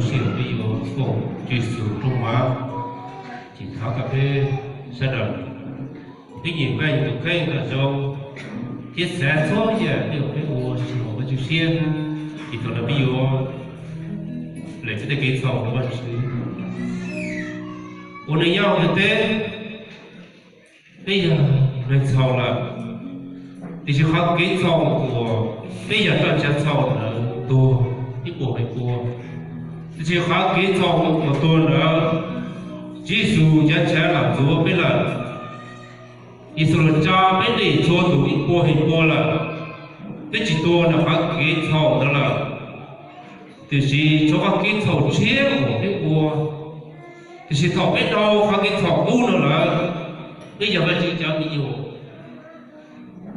Sij hawm peb yuav foom Tswv Yexus rooj vag, ces thov kom peb sawv daws peb nyiam Vajtswv tus kheej kom zoo, thiab xav txhua yam peb ua peb ua tsis haum Vajtswv siab, ces thaum ntawd peb yuav lem peb tej kev txhaum rau Vajtswv. Ua neej nyob hauv ntiaj teb, peb yog neeg txhaum lawm, tiam sis qhov kev txhaum uas peb yog txoj sia txhaum ntawd tuag ib puas feem pua. Tiam sis qhov kev txhaum uas tuag ntawd, Tswv Yexus ncav ntshav los ntxuav peb lawm. Yexus los tsa peb lwm txhua tus ib puas feem pua lawm. Peb tsis tuag ntawm qhov kev txhaum ntawd lawm, tiam sis tshuav qhov kev txhaum tshiab uas peb ua. Tiam sis thaum peb dhau qhov kev txhaum qub no lawm, peb yog Vajtswv cov me nyuam.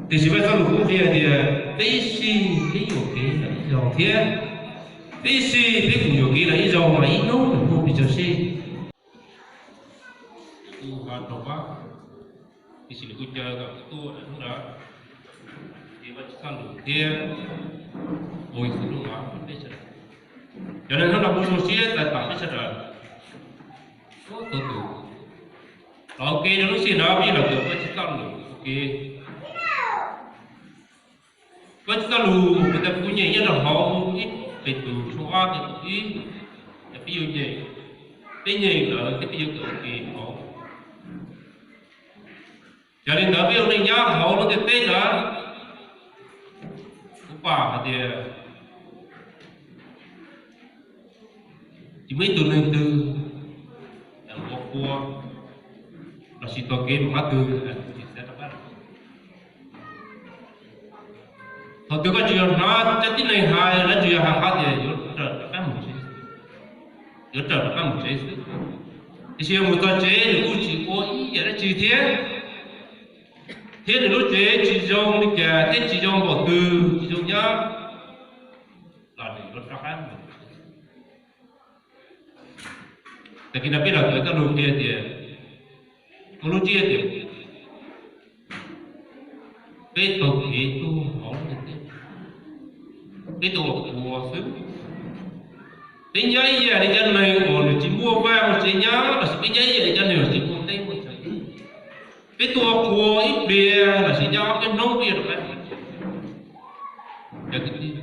Tiam sis Vajtswv txoj lus kuj qhia tias peb sij peb yuam kev lawm ib zaug thiab, peb sij peb kuj yuam kev lawm ib zaug mas ib hnub nws kuj pib tso sij. Kuj ho rau pab, tiam sis nws kuj caw kom kuv tuaj hnub ntawd, ces Vajtswv txoj lus thiab ua Yexus lub mav rau peb sawv daws. Cov neeg hnub no kuj zoo siab txais tos peb sawv daws. Txhua tus los ua ke rau lub sij hawm no peb los kawm Vajtswv txoj lus ua ke. Vajtswv txoj lus kuv tau pub nyeem nyob rau hauv ib Petus tshooj ob nqe kaum ib, yog peb yuav nyeem, peb nyeem lawm thiab peb yuav kawm ua ke hauv. Yog li ntawd peb ua neej nyob hauv lub ntiaj teb ntawd, kuv pom hais tias tsis muaj ib tug neeg twg ua qhua lossis taug kev mus qhov twg tsis xav rov qab. Thaum twg koj tsis yog hnov cov tib neeg hais, lawv tsis yog hais qhov tias yuav raws rov qab mus tsev, yuav raws rov qab mus tsev xwb. Tiam sis yog mus txog tsev nws kuj tsis ua ib yam dab tsi thiab, thiab nws lub tsev tsis zoo li cas thiab tsis zoo npaum twg, tsis zoo nyob, los nws yuav rov qab mus. Tag kis no peb los kawm txoj lus qhia tias, muaj lub ntsiab tias peb taug kev tuaj hauv ntiaj teb, peb tuaj ua qhua xwb. Peb nyob ib yam li cov neeg uas nws tsis muaj vaj muaj tsev nyob, lossis peb nyob ib yam li cov neeg uas tsis muaj teb muaj chaw. Peb tuaj ua qhua ib pliag lossis nyob ob peb hnub peb yuav rov qab. Cov kwv tij,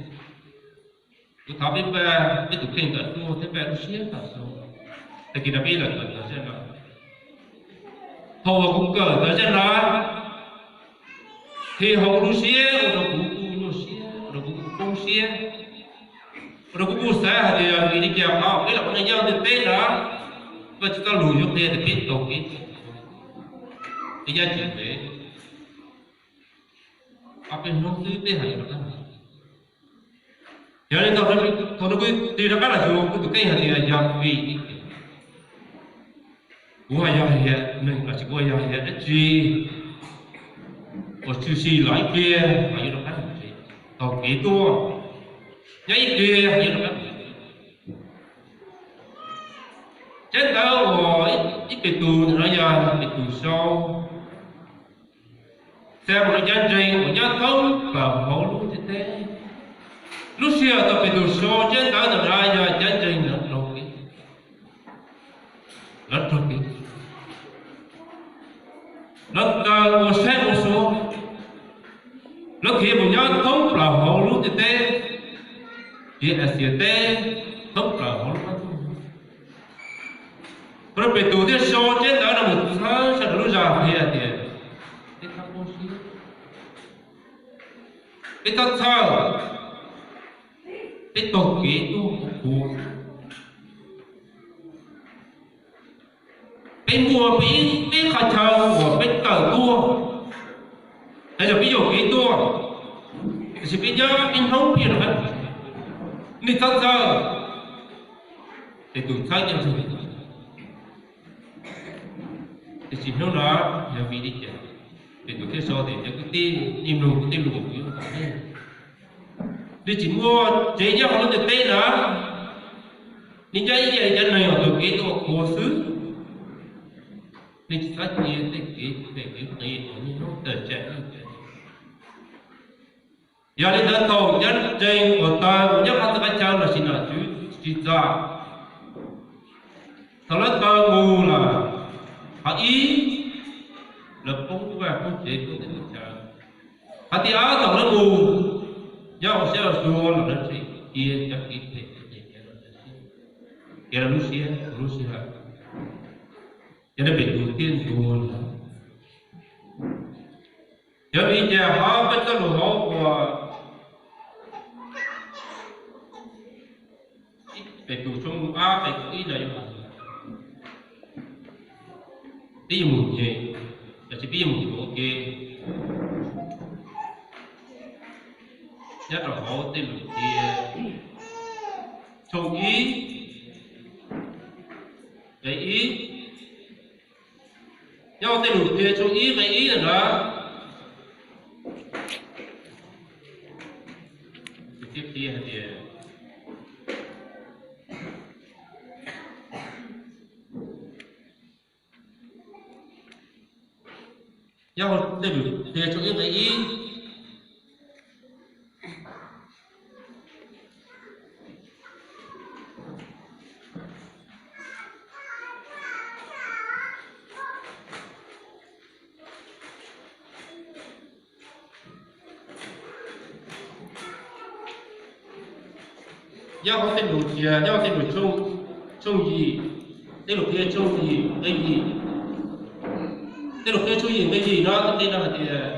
kuv thov peb npaj peb tus kheej kom tuaj thiab npaj lub siab kom zoo. Tag kis no peb los kawm txog zaj no. Thaum uas kuv kawm txog zaj no, qhia hauv kuv lub siab ua rau kuv kuj nyuaj siab, ua rau kuv kuj poob siab, ua rau kuv kuj xav hais tias vim li cas qhov peb los ua neej nyob ntiaj teb no, Vajtswv txoj lus yuav qhia tias peb taug kev, peb nyob tsis ntev, ob peb hnub xwb peb hais rov qab. Yog li ntawd, thaum no kuv tig rov qab los xyuas kuv tus kheej hais tias yog vim li cas kuv ho yog hais tias neeg lossis kuv ho yog hais tias dab tsi uas tshwm sim los ib pliag los yuav rov qab mus tsev, taug kev tuaj, nyob ib pliag yuav rov qab mus tsev. Tshaj ntawd uas ib Petus no yog Petus sau, xa mus rau cov ntseeg uas nyob thoob plaws hauv lub ntiaj teb. Lub sij hawm thaum Petus sau tshaj ntawd ntawm no yog cov ntseeg ntawd raug kev, lawv raug kev, lawv raug ua saib ua sua, lawv khiav mus nyob thoob plaws hauv lub ntiaj teb, ces Axias teb, thoob plaws hauv lub qab ntuj. Rau Petus thiaj sau tshaj ntawd no mus txhawb sawv daws lub zog qhia tias, peb txhob poob siab, peb txhob txhawj, peb taug kev tuaj ua qhua. Peb muaj peb, peb qhov chaw uas peb tawm tuaj, los yog peb yuam kev tuaj, tiam sis peb nyob ib hnub peb yuav rov qab. Nej txhob txhawj. Ces tus txhawb cov ntseeg, tiam sis hnub no yog vim li cas Petus thiaj sau tias, cov kwv tij, nej mloog kuv tej lus kuv yuav kom nej, nej tsis muaj tsev nyob hauv lub ntiaj teb no, nej nyob ib yam li cov neeg uas taug kev tuaj ua qhua xwb. Nej tsis txhob cia tej kev phem kev qias uas niaj hnub tawm tsam nej. Yog li ntawd thaum cov ntseeg uas tawg mus nyob qhov txhia qhov chaw lossis nom tswv tsis txog, Thaum lawv tawg mus lawm, qhov ib, lawv poob vaj poob tsev poob teb poob chaw. Qhov thib ob, thaum lawv mus, nyob hauv siab hauv xyuas los lawv tseem cia cov kev phem kev ncaj siab, kev loj lub siab, lub sij hawm, cov neeg phem tus thiaj ntuag lawv. Yog li cas ho peb txoj lus hauv uas Petus tshooj ob nqe kaum ib no yuav hais, peb yuav mus nyem, los sis peb yuav mus tshuav ua ke nyob rau hauv tej lus qhia tshooj ib nqe ib. Nyob hauv tej lus qhia tshooj ib nqe ib ntawd na, thiab qhia hais tias, nyob hauv tej lus qhia tshooj ib nqe ib, nyob hauv tej lus qhia, nyob hauv tej lus tshooj, tshooj yim, tej lus qhia tshooj yim nqe yim, tej lus qhia tshooj yim nqe yim no tej no hais tias,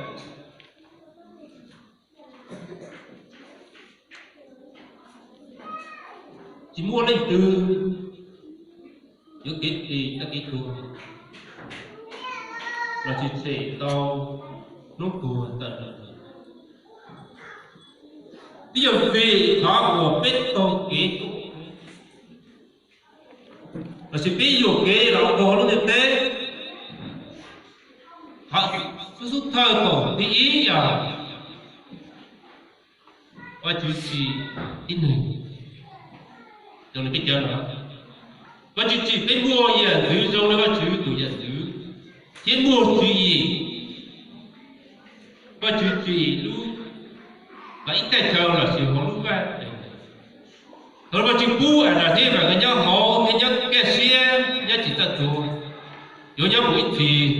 tsis muaj leej twg yuav kev tis tag kev tuag los tsis tshem tau hnub tuag tawm lawm. Twb yog vim qhov uas peb taug kev tuag, los sis peb yuam kev los ua lub ntiaj teb. Qhov xub thawj thaum thib ib yog Vajtswv tsim tib neeg zoo li peb cov no. Vajtswv tsim peb muaj yam ntxwv zoo li Vajtswv tus yam ntxwv, thiab muaj tswv yim. Vajtswv tsim lub, los ib teg chaw los sis hauv lub vaj. Thaum Vajtswv pub Adas thiab Evas nkawd nyob hauv thiab nyob kaj siab nyob tsis txawj tuag, yuav nyob mus ib txhis.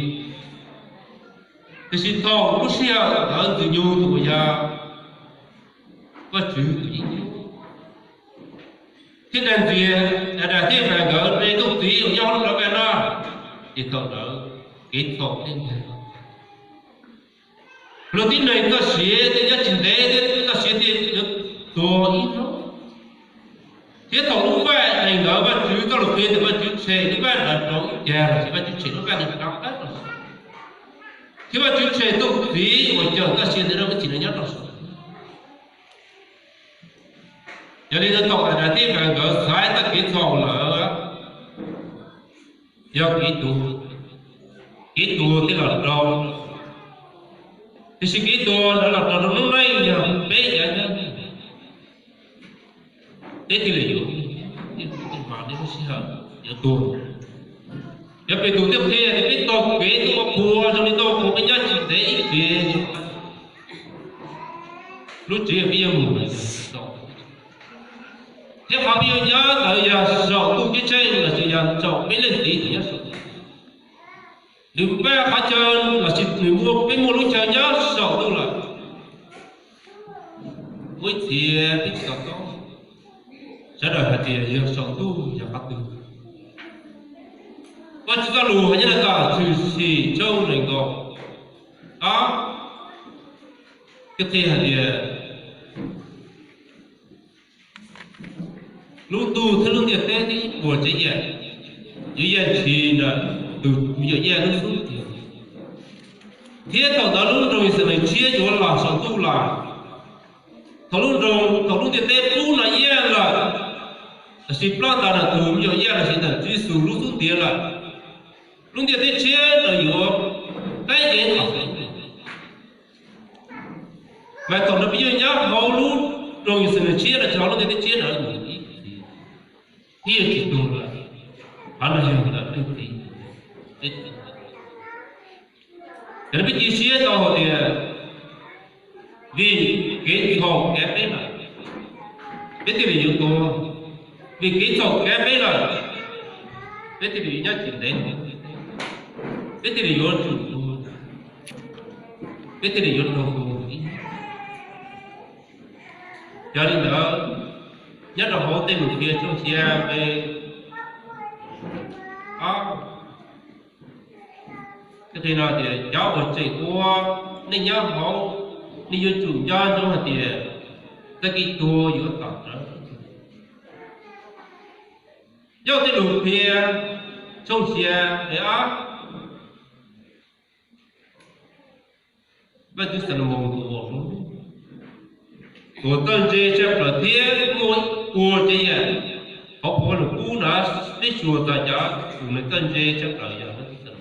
Tiam sis thaum lub sij hawm ntawd Ntxwg Nyoog tus uas yog Vajtswv tus yeeb ncuab thiab dag ntxias Adas thiab Evas nkawd ne, tus txiv uas nyob hauv lub vaj no, ces thaum ntawd kev txhaum thiaj ntag. Luag tib neeg txoj sia thiaj nyob tsis ntev thiab txoj sia thiaj yuav tuag ib zaug. Thiab thaum lub vaj ees ntawd Vajtswv txoj lus qhia tias Vajtswv tshem lub vaj ntawd rau ib cag los sis Vajtswv tshem lub vaj ntawd rau qab rau saum, thiab Vajtswv tshem tus txiv uas cawm txoj sia ntawd rau ib txhis no nyob rau saum. Yog li ntawd thaum Adas thiab Evas nkawd xaiv txoj kev txhaum lawm, yog kev tuag, kev tuag thiaj los rau. Tiam sis kev tuag ntawd los rau rau hnub no yog peb cov nyob, peb thiaj li yuav, peb mas peb lub sij hawm yuav tuag. Yog Petus thiaj qhia tias peb taug kev tuaj ua qhua zoo li tuaj ua qhua, peb nyob tsis ntev ib pliag lub tsev peb yuav mus lawm. Thiab qhov peb yuav nyob ntawd yog saum ntuj ceeb tsheej los sis yog saum peb leej txiv tus nyob saum ntuj. Nws npaj qhov chaw los sis nws muaj, peb muaj lub chaw nyob saum ntuj lawm. Muaj ib txhia peb tsis to taub sawv daws hais tias yog saum ntuj yog qhov twg. Vajtswv txoj lus hais nyob rau tom Tshwm Sim tshooj nees nkaum ob, thiaj qhia hais tias lub ntuj thiab lub ntiaj teb thiab ib puas tsav yam yuav yaj ntshis ntawm tus me nyuam yaj lub xub ntiag. Thiab thaum ntawd lub nroog Yixalayees tshiab yuav los saum ntuj lawm. Thaum lub nroog, thaum lub ntiaj teb pub no yaj lawm, los sis plab ntawd ntawm tus me nyuam yaj los sis ntawm Tswv Yexus lub xub ntiag lawm, lub ntiaj teb tshiab no yuav qab yeev los. Mas thaum no peb yuav nyob hauv lub nroog Yixalayees tshiab los sis hauv lub ntiaj teb tshiab no mus ib txhis, thiaj tsis tuag lawm. Qhov no yog ntawm leej txiv. Ces peb cia siab tau hais tias vim kev txhaum kav peb lawm, peb thiaj li yuav tuag. Vim kev txhaum kav peb lawm, Peb thiaj li nyob tsis ntev, peb thiaj li yuav tsum, peb thiaj li yuav raug ib. Yog li ntawd, nyob rau hauv tej lus qhia tshooj xya nqe ob, qhia no tias cov uas tseem ua neej nyob hauv, nej yuav tsum nco ntsoov hais tias tag kis tuag yuav tom rawv. Yog tej lus qhia tshooj xya nqe ob, Vaj ntxwv Xalumoos tus uas txawj ntse tshaj plaws thiab muaj ua tsev yam hauv phau Vajluskub no, peb xyuas txog cov tus neeg txawj ntse tshaj plaws yog Vaj ntxwv Xalumoos,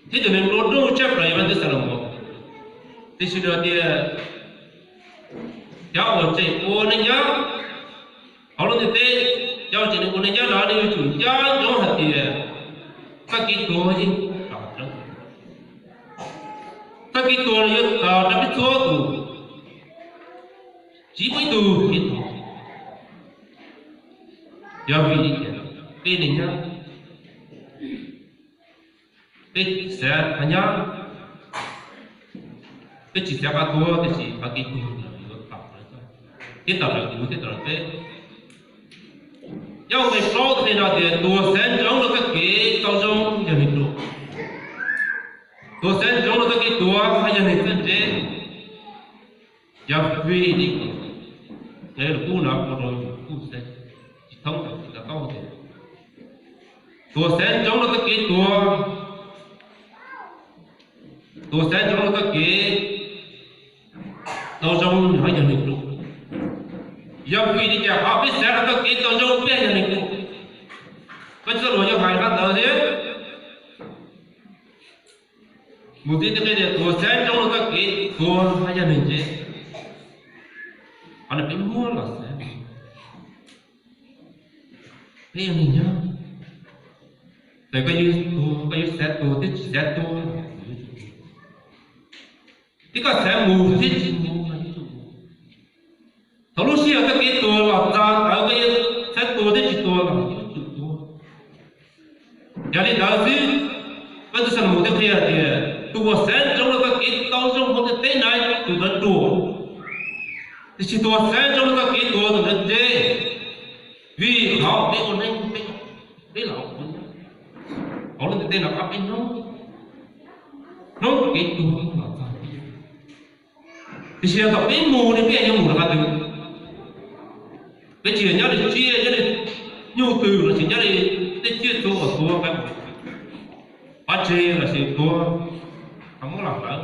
thiab tus neeg nplua nuj tshaj plaws yog Vaj ntxwv Xalumoos. Tiam sis nws tias cov uas tseem ua neej nyob hauv lub ntiaj teb, cov uas tseem ua neej nyob no nej yuav tsum nco ntsoov hais tias tag kis tuag yeej tom rawv. Tag kis tuag los yuav tom rawv peb txhua tus, tsis muaj ib tug khiav tuag. Yog vim li cas? Peb neej nyob, peb xav qhov nyob, peb tsis xav qhov tuag, tiam sis tag kis tuag los yuav tom rawv, thiab tom rawv kuv thiab tom rawv peb. Yog nqe plaub qhia no tias tus xav ntsoov rau txoj kev tau zoo yog neeg ruam, tus xav ntsoov rau txoj kev tuag yog neeg txawj ntse. Yog vim li cas? Nqe lus qub no ua rau yus kuj xav tsis thoob tau tsis to taub tias tus xav ntsoov rau txoj kev tuag, tus xav ntsoov rau txoj kev tau zoo nws ho yog neeg ruam. Yog vim li cas qhov peb xav rau txoj kev tau zoo peb yog neeg ruam? Koj txoj lus yog hais qhov ntawd thiab. Mus tib teb qhia tias tus xav ntsoov rau txoj kev tuag ho yog neeg ntse. Qhov no peb muab los xav, peb yog neeg nyob, txawm koj yuav tuag, koj yuav xav tuag thiab tsis xav tuag, thiab koj xav mus thiab tsis mus, thaum lub sij hawm txoj kev tuag los txog ntawd koj yuav xav tuag thiab tsis tuag los yuav tsum tuag. Yog li ntawd xwb, Vaj ntxwv Xalumoos thiaj qhia tias tus uas xav ntsoov rau txoj kev tau zoo hauv ntiaj teb no tus ntawd ruam, tiam sis tus uas xav ntsoov rau txoj kev tuag tus ntawd ntse. Vim qhov peb ua neej, peb los ua neej hauv lub ntiaj teb no qhov peb hnub, hnub kev tuag los txog. Tiam sis yog thaum peb mus ne peb yuav mus rau qhov twg? Peb tsis yog nyob li tsiaj, nyob li nyuj twm lossis nyob li tej tsiaj txhu uas tuag qab tseg lossis tuag, muab los hlawv.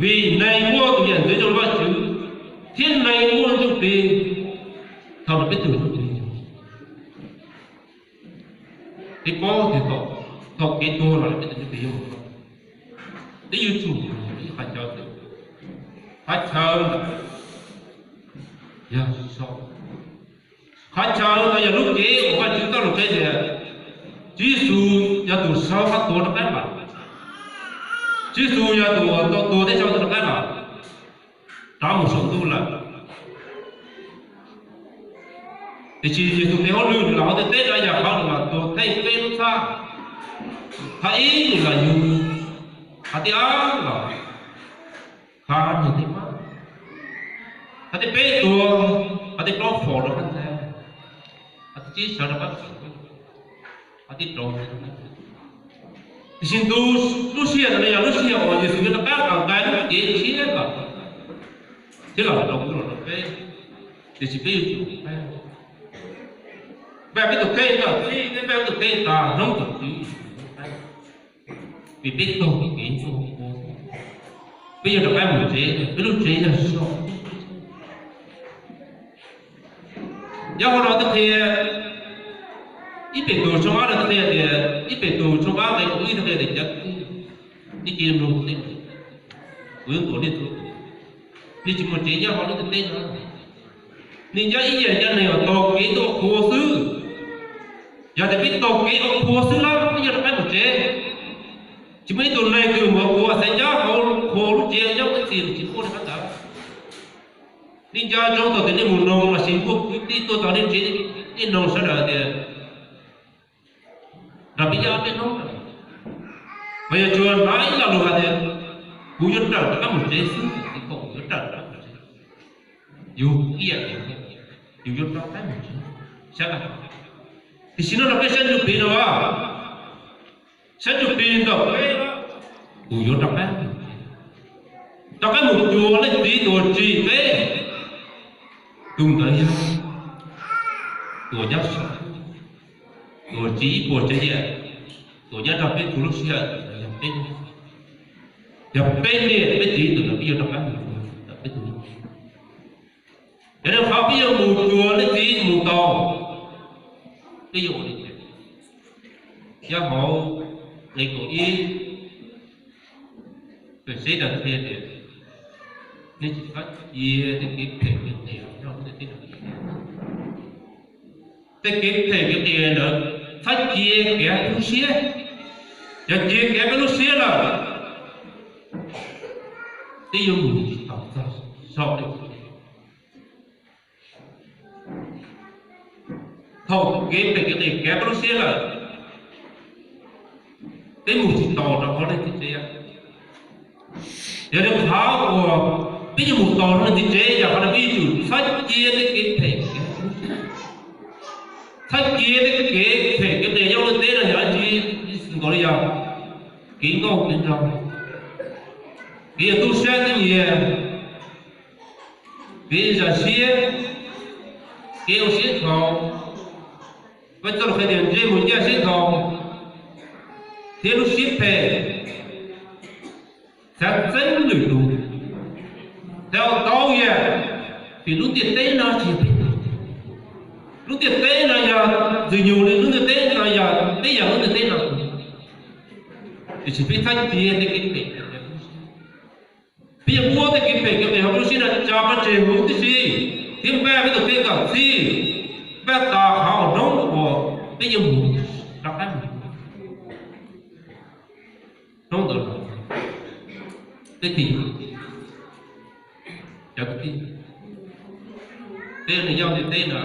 Vim neeg muaj tus yam ntxwv zoo li Vajtswv, thiab neeg muaj ntsuj plig, thaum no peb tus ntsuj plig, peb paub tias thaum kev tuag los peb tus ntsuj plig yuav mus, peb yuav tsum mus ib qhov chaw twg? Qhov chaw ntawd yog so, qhov chaw ntawd yog lub cev uas Vajtswv txoj lus qhia tias Tswv Yexus yog tus sau qhov tuag rov qab los. Tswv Yexus yog tus uas tau tuag thiab sau rov qab los, rov mus saum ntuj lawm. Tiam sis Yexus tes hauj lwm nws los hauv ntiaj teb no yog qhov nws los tuag theej peb lub txhab. Qhov ib nws los yug, qhov thib ob los kho neeg tej mab, qhov thib peb tuag, qhov thib plaub faus rau qab ntxa, qhov thib tsib sawv rov qab saum ntuj, qhov thib rau. Tiam sis ntu lub sij hawm no yog lub sij hawm uas Yexus yuav rov qab los nqa lub cev tshiab los thiab los rau kuv los rau peb. Tiam sis peb yuav tsum npaj, npaj peb tus kheej txog txij thiab npaj peb tus kheej txog hnub thaum Tswv Yexus rov qab, vim peb taug kev tuag, peb yuav rov qab mus tsev, peb lub tsev yog so. Nyob hauv no twb qhia, ib Petus tshooj ob no twb qhia tias, ib Petus tshooj ob nqe kaum ib twb qhia tias cov kwv tij, nej cia li mloog kuv tej lus, kuv yuav ntuas nej txhua tus. Nej tsis muaj tsev nyob hauv lub ntiaj teb no. Nej nyob ib yam cov neeg uas taug kev tuaj ua qhua xwb. Yog tias peb taug kev ua qhua xwb los peb yuav rov qab mus tsev. Tsis muaj ib tug neeg twg mus ua qhua xav nyob hauv qhua lub tsev nyob ib txhis, tsis muaj li qhov ntawd. Nej nco ntsoov thaum twg nej mus noog lossis muaj kwv tij tuaj txog nej tsev, Ib nug sawv daws tias, nrog peb nyob peb hnub, mas yog tsuas hnov ib lo lus hais tias, kuv yuav raws rov qab mus tsev xwb, kuv yuav raws rov qab mus tsev, yus ib yam tias yus yuav rov qab mus tsev, sab laj. Tiam sis no rau peb saib ntsuj plig no, saib ntsuj plig ntawm peb, kuv yuav rov qab, rov qab mus cuag leej txiv tus uas tsim peb, tus ntawd yog tus uas nyob saum, tus uas tsim ib puas tsav yam, tus uas nyob rau peb txhua lub sij hawm, yog peb, yog peb niam peb txiv tus ntawd peb yuav rov qab mus cuag ntawm peb tus. Yog li qhov peb yuav mus cuag leej txiv mus tau, peb yuav ua li cas? Nyob hauv nqe kaum ib, Pawg Xib Nab qhia tias, nej tsis txhob cia tej kev phem kev qias nyob hauv nej tej no. Tej kev phem kev qias ntawd txhob cia kev lub siab. Yog cia kev peb lub siab lawm, peb yuav mus tsis tau txog saum leej txiv. Thaum kev phem kev qias kev peb lub siab lawm, peb mus tsis tau rau hauv leej txiv tsev. Yog li qhov uas peb yuav mus tau rau leej txiv tsev, yog qhov no peb yuav tsum txhob cia tej kev phem kev, txhob cia tej kev phem kev qias nyob lub teb no yog dab tsi? Nkaus li yog kev nkauj kev nraug, kev yog tub sab tub nyiag, kev zam siab, kev ua siab nkhaus, Vajtswv txoj lus qhia tias ntsej muag ncaj siab nkhaus, thiab lub siab phem, xav txeeb lwm tus, xav ua tau yam, vim lub ntiaj teb no tsis yog peb tug. Lub ntiaj teb no yog ntxwg nyoog li, lub ntiaj teb no yog peb yam lub ntiaj teb no. Tiam sis peb txhob cia tej kev phem, peb yuav muab tej kev phem kev qias hauv peb lub siab no tso pov tseg huv tib si, thiab npaj peb tus kheej kom txhij, npaj tos qhov uas hnub uas peb yuav mus rov qab mus hnub ntawd los. Peb tij, cov kwv tij, peb nyob ntiaj teb no,